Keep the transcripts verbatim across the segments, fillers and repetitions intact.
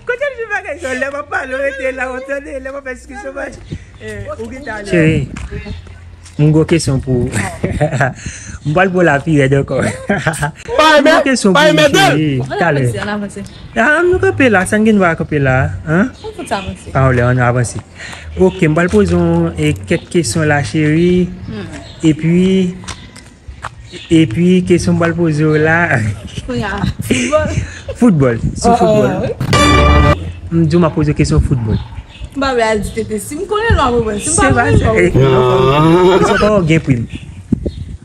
Kote l vin bagay sa? Lè m ap pale, w rete la, w ap tande, lè m ap fè diskisyon, pa. Eh, ou gen talè. Cheri, m gon kesyon pou ou. M pral pran la pi rèd ankò. M gon kesyon pou ou, cheri. Talè. Ah, nou kanpe la, sa n gen dwa kanpe la, hein? Pa anlè, ann avanse. Ok, m pral poze w, eh, kèk kesyon la, cheri. Epi, epi, kesyon m pral poze w la. Foutbòl. Foutbòl, sou foutbòl. M di w m ap poze w kesyon foutbòl. M pa vle al di tete. Si m konnen non, m ap reponn. Si m pa konnen non. Kesyon pa w gen prim.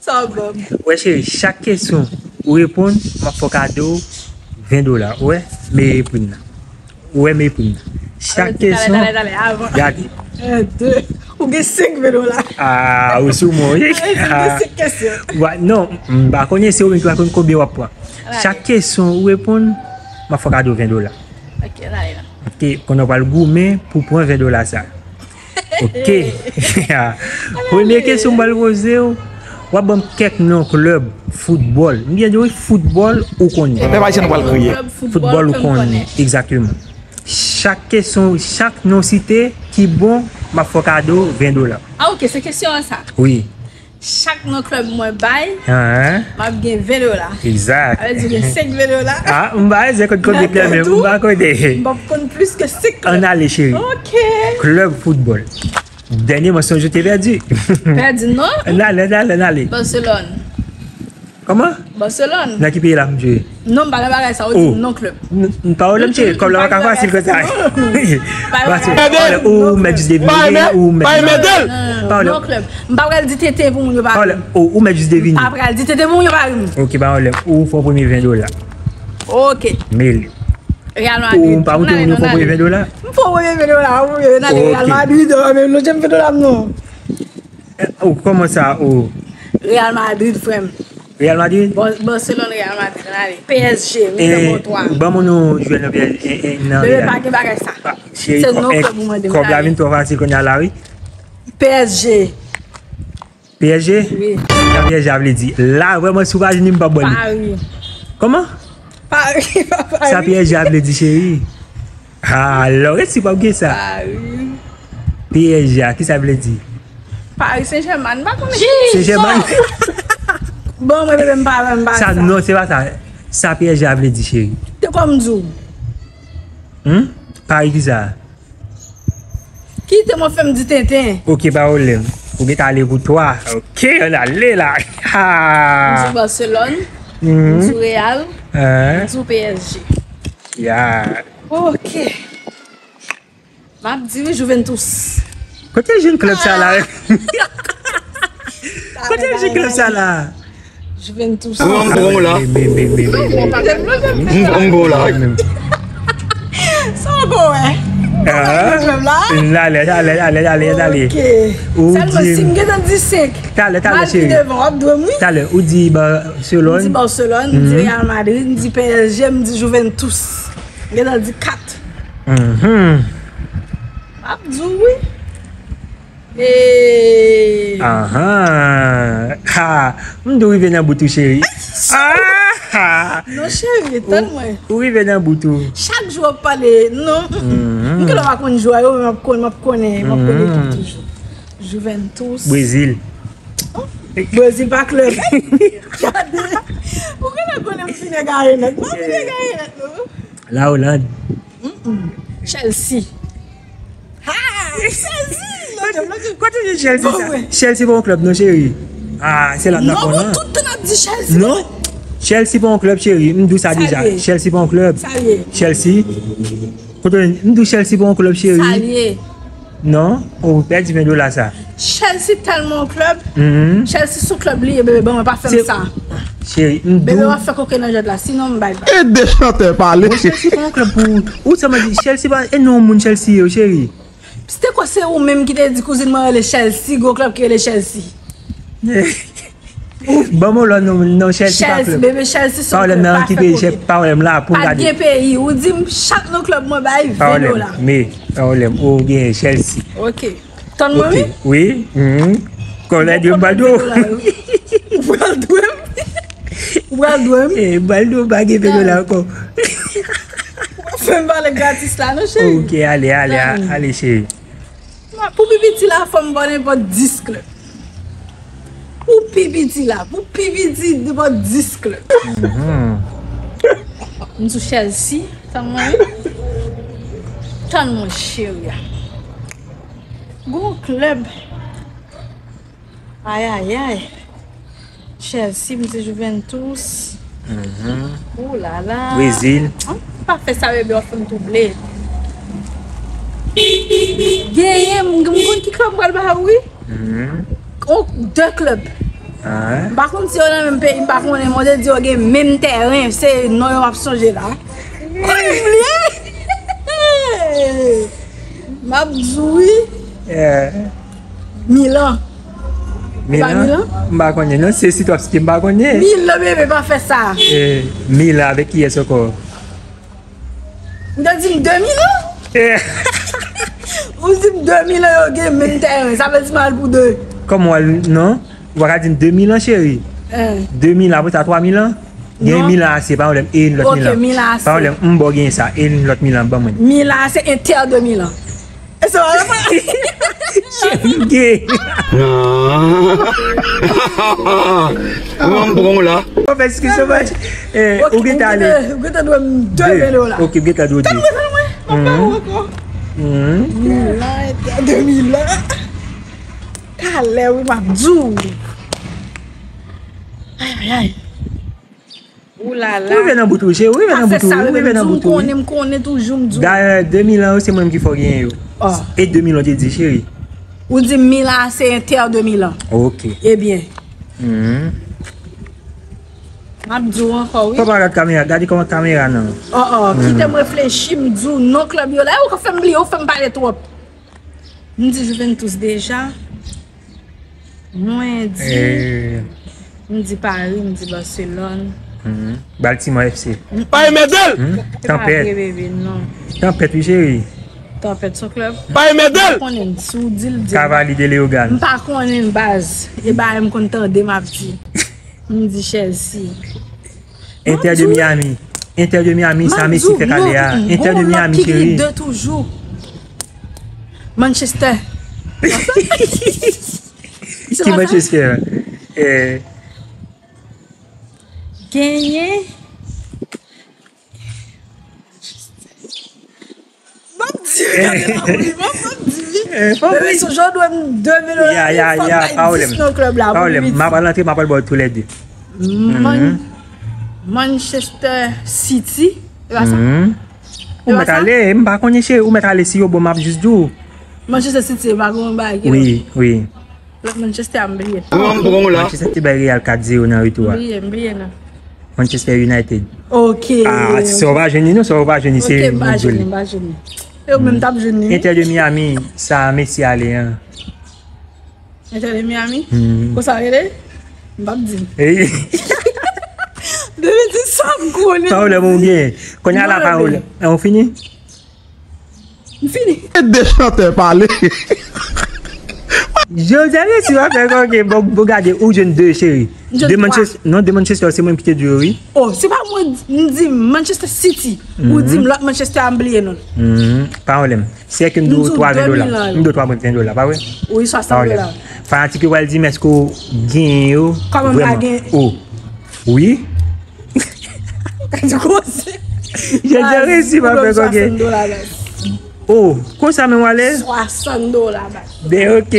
Sa w ban m. Wè, cheri, chak kesyon ou reponn, m ap fè w kado ven dola. Ou wè, meye prim nan. Ou wè, meye prim nan. Chak kesyon, gade. Un, deux. Ou gen senk ven dola. Ah, ou sou mwen, wi. Ou gen senk kesyon. Wa-, non, m pa konnen se ou menm ki va konn konbyen w ap pran. Chak kesyon ou reponn, m ap fè w kado ven dola. Ok, ann ale la. Ok, kounye a w pral goumen pou pran ven dola sa. Ok. Premye kesyon m pral poze w, w ap ban m kèk non klèb foutbòl. M byen di w, foutbòl ou konnen. Pèp ayisyen nou pral kriye. Foutbòl ou konnen, egzakteman. Chak kesyon, chak non site ki bon, m ap fè w kado ven dola. Ah, ok, se kesyon an sa. Wi. Chak non klèb mwen bay, m ap gen ven dola. Egzak. Sa vle di w gen senk ven dola. Ah, m pa wè se konn konte klèb menm, m pa konte. M p ap konn plis ke senk klèb. Ann ale, cheri. Ok. Klèb foutbòl. Dènyèman, sonje w te pèdi. Pèdi, non? Ann ale, ann ale, ann ale. Barcelone. Kòman? Barcelone. Nan ki peyi la m jwe? Non, m pa nan bagay sa, ou di m non klèb. N-, n-, pawòl m cheri, kòb la pa ka fasil konsa. Pawòl, ou mèt jis devine, ou mèt. Pawòl. Non klèb. M pa pral di tenten pou moun yo pa ri m. Ou, ou mèt jis devine. M pa pral di tenten pou moun yo pa ri m. Ok, pawòl. Ou fè w premye ven dola. Ok. Mele. Real Madrid. Ou pa montre moun yo fè w premye ven dola? M fè w premye ven dola, ou premye ven dola, Real Madrid, oh, men lòt jan m fè dola m non. Eh, ou kòman sa, ou? Real Madrid, frè m. Real Madrid? Bon, Barcelone, Real Madrid, ann ale. P S G, wi, nonbo twa. Ban m yon jwè nan P S G, eh, eh, nan Real. Bebe, pa gen bagay sa. Ah, cheri, se non klèb ou mande m. Kòb la vin twò fasil kounye a la, wi. P S G. P S G? Wi. Sa P S G a vle di? La, vrèman, si w pa jwenn li, m p ap ba w li. Paris. Kòman? Paris, pa Paris. Sa P S G a vle di, cheri? Ah, alò, resi pa gen sa. Paris. P S G a, ki sa vle di? Paris Saint-Germain, m pa konnen. Saint-Germain. Bon, mwen, bebe, m pa, m pa sa. Non, se pa sa. Sa P S G a vle di, cheri? Te kòm di w. Hmm? Paris ki sa? Kite mwen fè m di tenten. Ok, pa pwoblèm. Ou gentan ale pou twa. Ok, ann ale la. Ha! M di Barcelone. M di Real. M di P S G. Ya. Ok. M ap di wi, Juventus. Kote jwenn klèb sa la? Kote jwenn klèb sa la? Juventus. Mwen, m pran w la. M, m, m, m, m, m. M, m pran w la. Sa w ko wè? Ah. Klèb la? N ale, ale, ale, ale, ale. Ok. Ou sèlman di si m gentan di senk. Talè, talè, cheri. M al pi devan, w ap dwe m wi. Talè, ou di Barcelone. M di Barcelone, m di Real Madrid, m di P S G, m di Juventus. M gentan di kat. Mhm. M ap di w wi. Hey. Ahan. Ha. M di w rive nan bout ou, cheri. Ah, ha. Non, cheri, tann mwen. Ou rive nan bout ou. Chak jou w ap pale, non. Mm-mm. M genlè pa konn jwè yo, men m ap konn, m ap konnen, m ap konn ekip toujou. Juventus. Brezil. Oh, Brezil pa klèb. Gade. Ou genlè konnen m fin egare nèt. M ap fin egare nèt, non. La Hollande. Mm-mm. Chelsea. Ha! Chelsea! Kote, kote w jwenn Chelsea sa? Bon, wè. Chelsea pa yon klèb non, cheri. Ah, se la n ap pran non. Tout tan n ap di Chelsea. Non. Chelsea pa yon klèb, cheri. M di w sa deja. Chelsea pa yon klèb. Sa l ye. Chelsea. Kote w jwenn, m di w Chelsea pa yon klèb, cheri. Sa l ye. Non, ou pèdi ven dola sa. Chelsea tèlman yon klèb. Mhm. Chelsea sou klèb li ye, bebe, ban mwen pa fè m sa. Cheri, m di w. Bebe, w ap fè koke nan jwèt la, sinon m bay bal. Ede chantè pale. Bon, Chelsea pa yon klèb pou ou. Ou sèlman di Chelsea pa, e non moun Chelsea yo, cheri. Se te kwè se ou menm ki te di kouzin mwen rele Chelsea, gwo klèb ki rele Chelsea. Ban m yon lòt non, non, Chelsea pa klèb. Chelsea, bebe, Chelsea se yon klèb, pa fè koke. Pawòl m la pou m gade. Pa gen peyi, ou di m chak non klèb mwen bay ven dola. Pawòl m, men, pawòl m, ou gen Chelsea. Ok. Tann mwen, wi. Ok, wi. Mhm. Kòlè di m pa dou. Ou pral dwe m. Ou pral dwe m. Eh, m pral dwe w pa gen ven dola ankò. Ou pa fè m pale gratis la, non, cheri. Ok, ale, ale, ale, cheri. Pou pi piti la, fò m ba w nenpòt dis klèb. Pou pi piti la, pou pi piti, nenpòt dis klèb. M sou Chelsea, tann mwen. Tann mwen, cheri. Gon klèb. Ayayay. Chelsea, m di Juventus. Ou la la. Brezil. An, pa fè sa, bebe, w ap fè m twouble. Genyen, m, m konn ki klèb m pral ba ou, wi. Ou, de klèb. M pa konn si yo nan menm peyi, m pa konnen, mwen te di yo gen menm tèren, se non yo m ap sonje la. Ou bliye? M ap di w, wi. Milan. Milan? M pa konnen, non, se si t ap site, m pa konnen. Milan, bebe, pa fè sa. Eh, Milan avèk kiyès ankò? Ou te di m de Milan? Eh. Ou di m de Milan yo gen menm tèren, sa vle di m al pou de. Kòman w al, non? Ou pa ka di m de Milan, cheri. Eh. De Milan, apre sa twa Milan? Gen Milan A C, pa yon lè, e lòt Milan. Ok, Milan A C. Pa yon lè, m ba w gen sa, e lòt Milan, ban mwen. Milan A C, Inter de Milan. E se pa vre? Cheri, m gen. Mwen m pran w la. Ou fè diskisyon, baz. Eh, ou gentan ale. Ou gentan dwe m de ven dola. Ok, ou gentan dwe de. Tann mwen, tann mwen. M ap ba ou ankò. Milan, Inter de Milan. Talè, wi, m ap di w. Ay, ay, ay. Ou la la. Ou rive nan bout ou, cheri, ou rive nan bout ou, ou rive nan bout ou, wi. M konnen, m konnen toujou, m di w. Dayè, de Milan yo, se mwen menm ki fè w genyen yo. E de Milan, te di, cheri. Ou di Milan, se Inter de Milan. Ok. Ebyen. M ap di w ankò, wi. Fò pa gad kamera, gade kòman kamera nan. Oh, oh, kite m reflechi, m di w non klèb yo la. E ou ka fè m bliye, ou fè m pale twòp. M di Juventus deja. Mwen di, m di Paris, m di Barcelone. Baltimore F C. Pa remèt l! Tanpèt. Bebe, non. Tanpèt, wi, cheri. Tanpèt son klèb. Pa remèt l! M pa konnen, si w di l, di l. Cavalier de Leogane. M pa konnen baz. E bagay m konn tande, m ap di. M di Chelsea. Inter de Miami. Inter de Miami, sa Messi fè kale a. Inter de Miami, cheri. Manchester. Ki Manchester? Eh. Genyen. M ap di, gade la, wi, m ap, m ap di, wi. Bebe, sou jan w dwe m de mil dola, ya, ya, ya, pa pwoblèm. Pa pwoblèm. M ap al antre, m ap al ba w toulède. Manchester City, e pa sa? Ou mèt ale, m pa konnen, cheri, ou mèt ale, si yo bon, m ap jis di w. Manchester City, e pa gon bagay ki lòt. Wi, wi. Lòt Manchester a, m bliye. Manchester te bay Real kat zewo nan retou a. M bliye, m bliye non. Manchester United. Ok. Ah, sa w pa jwenn li non, sa w pa jwenn li, se m ap di w li. M pa jwenn li. E ou menm t ap jwenn li, wi. Inter de Miami, sa Messi ale an. Inter de Miami? Konsa rele? M p ap di. Bebe, di sa m konnen. Pawòl ou gen. Kounye a la pawòl. Ou fini? M fini. E de chantè pale. Jodi a resi w ap fè koke, bon, bon gade, ou jwenn de, cheri. De Manchester, non, de Manchester, se mwen ki te di yo, wi. Oh, se pa mwen, m di Manchester City. Ou di m lòt Manchester a, m bliye non. Pa pwoblèm. Se ke m dwe w twa ven dola. M dwe w twa mwen ven dola, pa vre? Wi, swasant dola. Fanatik yo pral di m èske w genyen yo. Kòman m pa genyen? Oh. Wi. Ou ka di koze. Jodi a resi pa fè koke. Swasant dola, baz. Oh, konsa menm w ale? Swasant dola, baz. Ben, ok.